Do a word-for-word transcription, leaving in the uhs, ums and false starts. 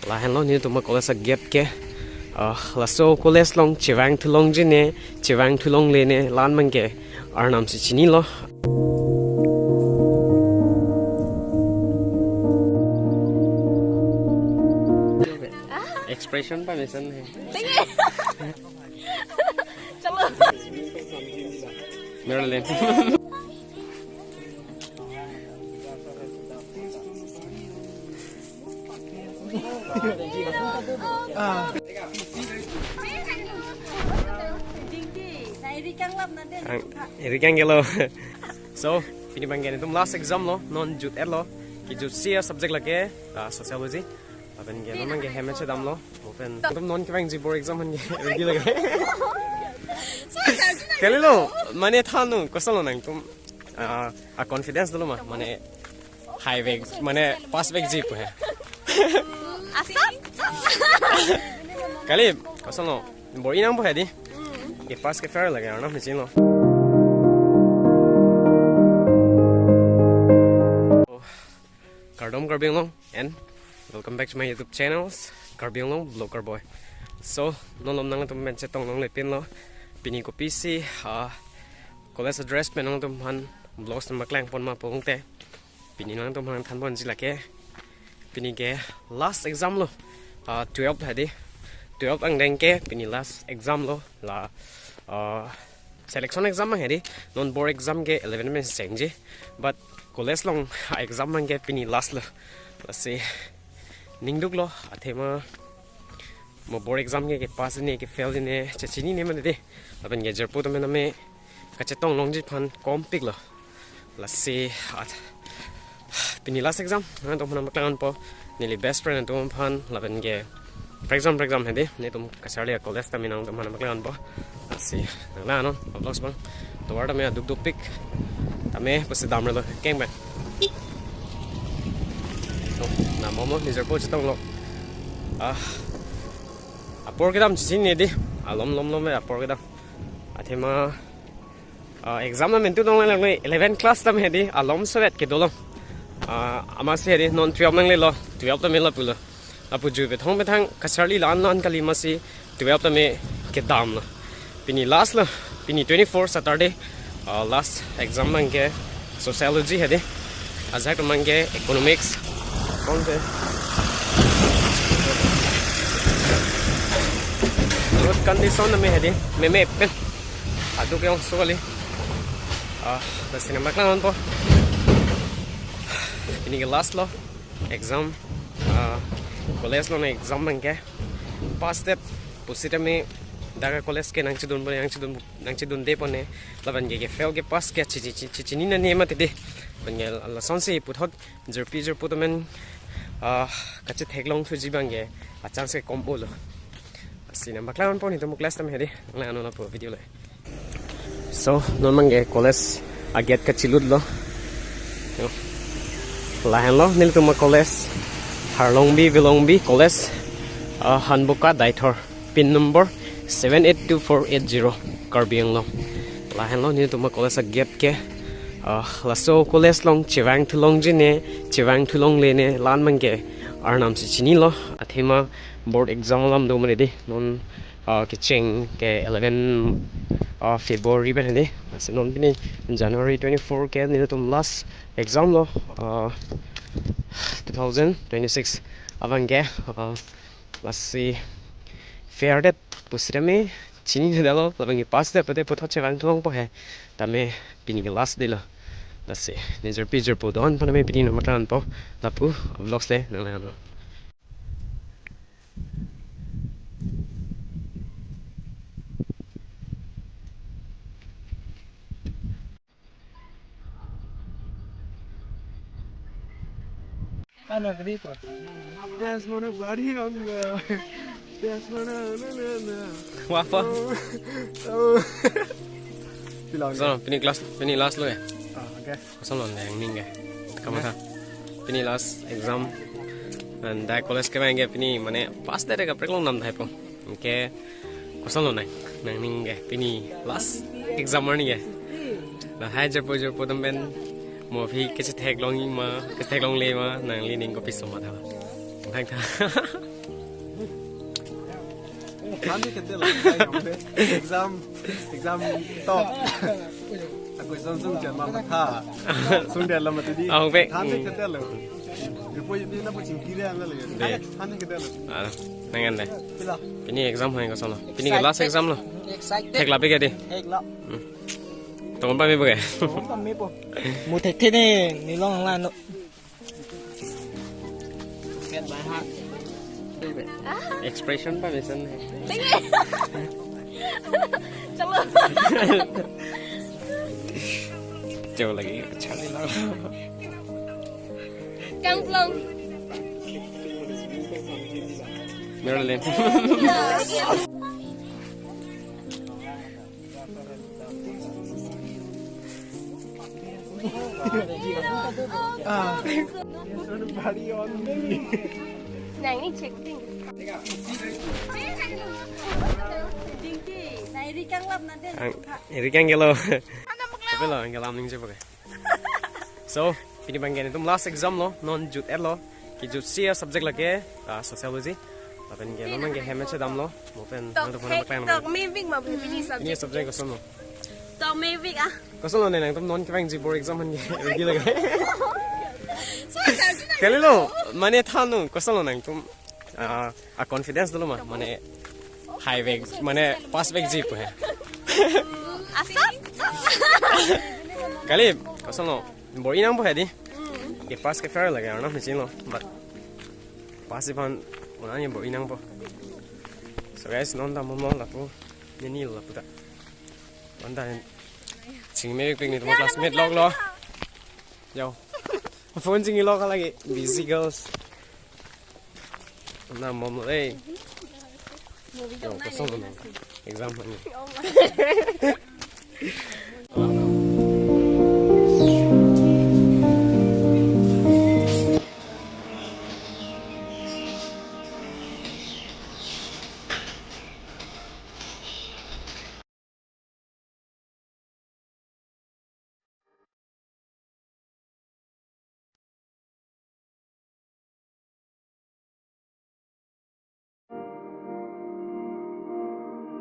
Lahenlo nelitum a-college a-gate ke. Ah, laso college along chevangthu longji ne, chevangthu longle ne, la-an abangke Arnam si chinilo. Expression pa mesen hai. Chalo. Marilyn. Ang, eri kang gelo. So, pini abangke nelitum last exam lo, non jut-etlo. Kejutsi a-subject lake, ah, sociology. Lapen ke non abangke hem chedamlo. Lapen nelitum non kevangji board exam abangke ready lake. Kalilo, mane than non, kosonlo nangtum, ah, a-confidence dolo ma, mane high vek, mane pass vekji pu he. Asa? Kali, kosonlo, bor-i nangpo he dei. Ke-pass ke-fail lake, Arnam si chinilo. Kardom Karbi Anglong and welcome back to my YouTube channels, Karbi Anglong Vlogger Boy. So, non malom nangtum pen chetong longle pinlo. Pini kopisi, ah, college a-dress pen nangtum aphan vlogs nangpaklangpon ma pu pute, pini nangtum aphan thanponji lake, pini ke last exam lo. Ah, twelve he dei. Twelve angdeng ke pini last exam lo. La, ah, selection exam abang he dei. Non board exam ke eleven pen chengji. But college along a-exam abangke pini last lo. Lasi ningduklo, athema mo board exam ke, ke-pass ne, ke-fail ne, chechinine mane dei. Lapen ke jirpo tame name kachetong longji aphan kompiklo. Lasi at, pini last exam nangtum aphan nangpaklangponpo. Neli best friend atum aphan, lapen ke prekjam prekjam he dei, nelitum kacharli a-college tame nangtum aphan nangpaklangponpo. Lasi nanglang non a-vlogs abang. Tovar tame aduk dukpik. Tame pusi damrelo keng bang. To, nang momo neli jirpo chetonglo. Ah, apor kedam chechinine dei. Alom lom lom apor kedam. Athema, ah, exam nangmentu dong lang lang eleven class tame he dei, alom sovet kedo lo. Ah, amatsi he dei non twelve nanglelo, twelve tame lapulo. Lapu jui pethong pethang kacharli la-an la-an kali, amatsi twelve tame kedamlo. Pini last lo, pini twenty-four Saturday, ah, last exam abangke sociology he dei. Ajahak abangke economics. Kong te. Road condition tame he dei, meme pen. Aduk ke-ongso kali. Ah, lasi nangpaklangponpo. Pini ke last lo exam. Ah, college along exam abangke. Pass det pusitame dak a-college ke nangchedunpo, nangchedun, nangchedunde pone. Lapen ke, ke-fail ke-pass ke chi, chi, chi, chechinine mane dei. Lapen ke lasonsi puthot jirpi jirpo tame, ah, kachetheklongthuji abangke a-chance ke kom-olo. Lasi nangpaklangponpo nelitum a-class tame he dei. Nanglang non lapu video le. So, non abangke college a-gate kachilutlo. Yo. Lahenlo nelitum a-college, Harlongbi Velongbi College, ah, Hanboka Deithor, pin number seven eight two four eight zero, Karbi Anglong. Lahenlo nelitum a-college a-gate ke. Ah, laso college along chevangthu longji ne, chevangthu longle ne, la-an abangke Arnam si chinilo. Athema board exam alam do mane dei. Non, ah, kecheng ke eleven, ah, February pen he dei. Lasi non pini January twenty-four ke nelitum last exam lo, ah, two thousand twenty-six abangke, ah, lasi fail det pusitame chininedetlo, lapen ke-pass det pute puthot chevangthu longpo he. Tame pini ke last dei lo. Lasi neli jirpi jirpo don aphan tame pini nangpaklangponpo. Lapu vlogs le nanglang non. Ana kali pa. That's one of body on the. That's one of, no, no, no. Wah, apa? Oh. Oh. Bilang. So, pini class, pini last lo ya? Ah, okay. Kosonlo nangning ke? Kamatha. Pini last exam. And dak college kevang ke pini mane pass det kaprek longdam tahai po. Anke kosonlo nang, nangning ke pini last exam arni ke. Lahai jirpo jirpo atum pen mo aphi kachetheklong ma, kachetheklongle ma, nangli ning kopi so matha. Thangtha. Than ni kete lo, exam, exam top. Ako exam sung jan ma tha. Sung dia lama tadi. Ah, hong pe. Than ni kete lo. Ipo ini na po chingkiri ang lo. Dei. Than ni kete lo. Ah, nangan dei. Pila. Pini exam hai koson lo. Pini ke last exam lo. Excited. Thek lapi ke dei. Thek la. Hmm. Tongon pame po ke? Tongon pame po. Mu thekthe ne, nilong lang no. Get my heart. Expression pa bisan hai. Chalo. Chalo lagi, chalo lagi. Kangplong. Marilyn. Ah. Nang ni check ding. Ang, iri kang gelo. Tapi lo, ang galam ning check pakai. So, pini abang ke netum last exam lo, non jut-et lo. Kejutsi a-subject lake, ah, sociology. Lapen ke non abang ke hem chedam lo. Mo pen, tok nangtum phone thek, paklang tok naman. Mevik ma pini subject. Pini subject koson lo? Tok mevik ah. Koson lo ne nangtum non kevangji board exam aphan ke ready lake? So, judge na. Kali lo, mane than no, koson lo nangtum, ah, a-confidence dolo ma, mane high vek, mane pass vekji pu he. Asa? Kali, koson lo, bor-i nangpo he dei. Ke pass ke fail lake, arnam machine lo, but pass aphan unani bor-i nangpo. So guys, non ta mom lo lapu, nini lo lapu ta. Non ta chingme pik netum classmate lok lo. Yo. Phone chinglo ka lagi. Busy girls. Na mom lo, eh. Yo, koson lo. Exam aphan ni.